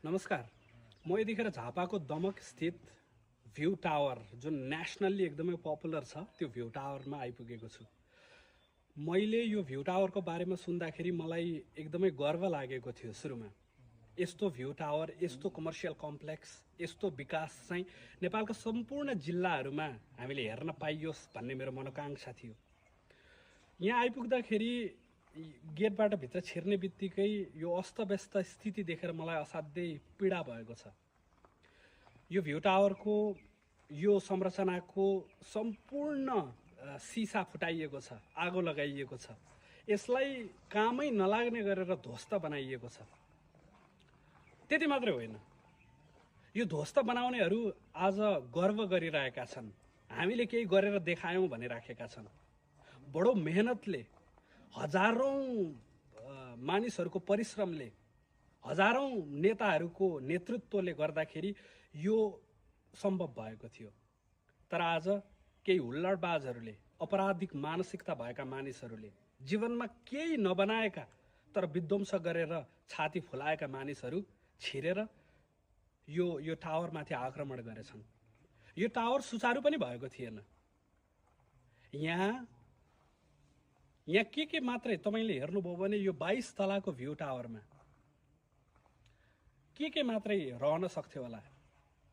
नमस्कार। म यतिखेर झापाको दमक स्थित भ्यू टावर जुन नेसनल्ली एकदमै पपुलर छ त्यो भ्यू टावरमा आइपुगेको छु। मैले यो भ्यू टावरको बारेमा सुन्दाखेरि मलाई एकदमै गर्व लागेको थियो सुरुमा। यस्तो भ्यू टावर, यस्तो कमर्सियल कम्प्लेक्स, यस्तो विकास चाहिँ नेपालका सम्पूर्ण जिल्लाहरूमा हामीले हेर्न पाइयोस् भन्ने मेरो मनोकांक्षा थियो। यहाँ आइपुग्दाखेरि गेटबाट भित्र छिर्ने बित्तिकै यो अस्तव्यस्त स्थिति देखेर मलाई असाध्यै पीडा भएको छ। यो भ्यू टावरको यो संरचनाको सम्पूर्ण सिसा फुटाइएको छ, आगो लगाइएको छ। यसलाई कामै नलाग्ने गरेर ध्वस्त बनाइएको छ। त्यति मात्रै होइन, यो ध्वस्त बनाउनेहरू आज गर्व गरिरहेका छन्, हामीले केही गरेर देखायौँ भनिराखेका छन्। बडो मेहनतले, हजारौं मानिसहरूको परिश्रमले, हजारौं नेताहरूको नेतृत्वले गर्दाखेरि यो सम्भव भएको थियो। तर आज केही हुल्लडबाजहरूले, अपराधिक मानसिकता भएका मानिसहरूले, जीवनमा केही नबनाएका तर विध्वंस गरेर छाती फुलाएका मानिसहरू छिरेर यो टावरमाथि आक्रमण गरेछन्। यो टावर सुचारू पनि भएको थिएन। यहाँ के मात्रै तपाईले हेर्नुभयो भने यो 22 तलाको भ्यू टावरमा के मात्रै रहन सक्थ्यो होला।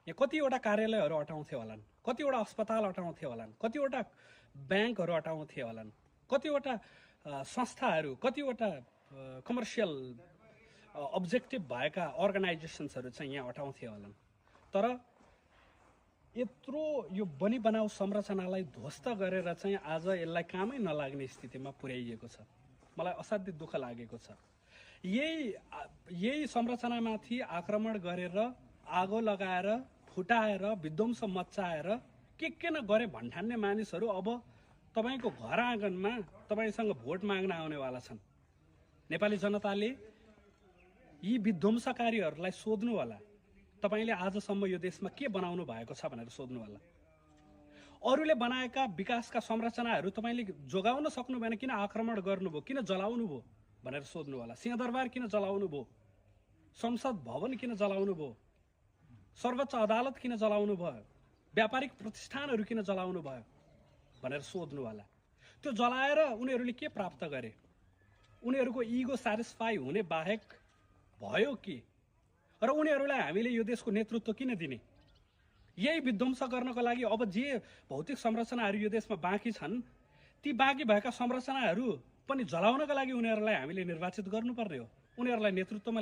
यहाँ कतिवटा कार्यालयहरू हटाउँथे होलान्, कतिवटा अस्पताल हटाउँथे होलान्, कतिवटा ब्याङ्कहरू हटाउँथे होलान्, कतिवटा संस्थाहरू, कतिवटा कमर्सियल अब्जेक्टिभ भएका अर्गनाइजेसन्सहरू चाहिँ यहाँ हटाउँथे होलान्। तर यत्रो यो बनी बनाऊ संरचनालाई ध्वस्त गरेर चाहिँ आज यसलाई कामै नलाग्ने स्थितिमा पुर्याइएको छ। मलाई असाध्यै दुःख लागेको छ। यही संरचनामाथि आक्रमण गरेर, आगो लगाएर, फुटाएर, विध्वंस मच्चाएर के न गरे भन्ठान्ने मानिसहरू अब तपाईको घर आँगनमा तपाईसँग भोट माग्न आउनेवाला छन्। नेपाली जनताले यी विध्वंसकारीहरूलाई सोध्नु होला, तपाईले आजसम्म यो देशमा के बनाउनु भएको छ भनेर सोध्नु होला। अरूले बनाएका विकासका संरचनाहरू तपाईले जोगाउन सक्नु भएन, किन आक्रमण गर्नुभयो, किन जलाउनु भयो भनेर सोध्नु होला। सिंहदरबार किन जलाउनु भयो, संसद भवन किन जलाउनु भयो, सर्वोच्च अदालत किन जलाउनु भयो, व्यापारिक प्रतिष्ठानहरू किन जलाउनु भयो भनेर सोध्नु होला। त्यो जलाएर उनीहरूले के प्राप्त गरे? उनीहरूको इगो स्याटिस्फाई हुने बाहेक भयो के? र उनीहरूलाई हामीले यो देशको नेतृत्व किन दिने? यही विध्वंस गर्नको लागि अब जे भौतिक संरचनाहरू यो देशमा बाँकी छन्, ती बाँकी भएका संरचनाहरू पनि जलाउनका लागि उनीहरूलाई हामीले निर्वाचित गर्नुपर्ने हो, उनीहरूलाई नेतृत्वमा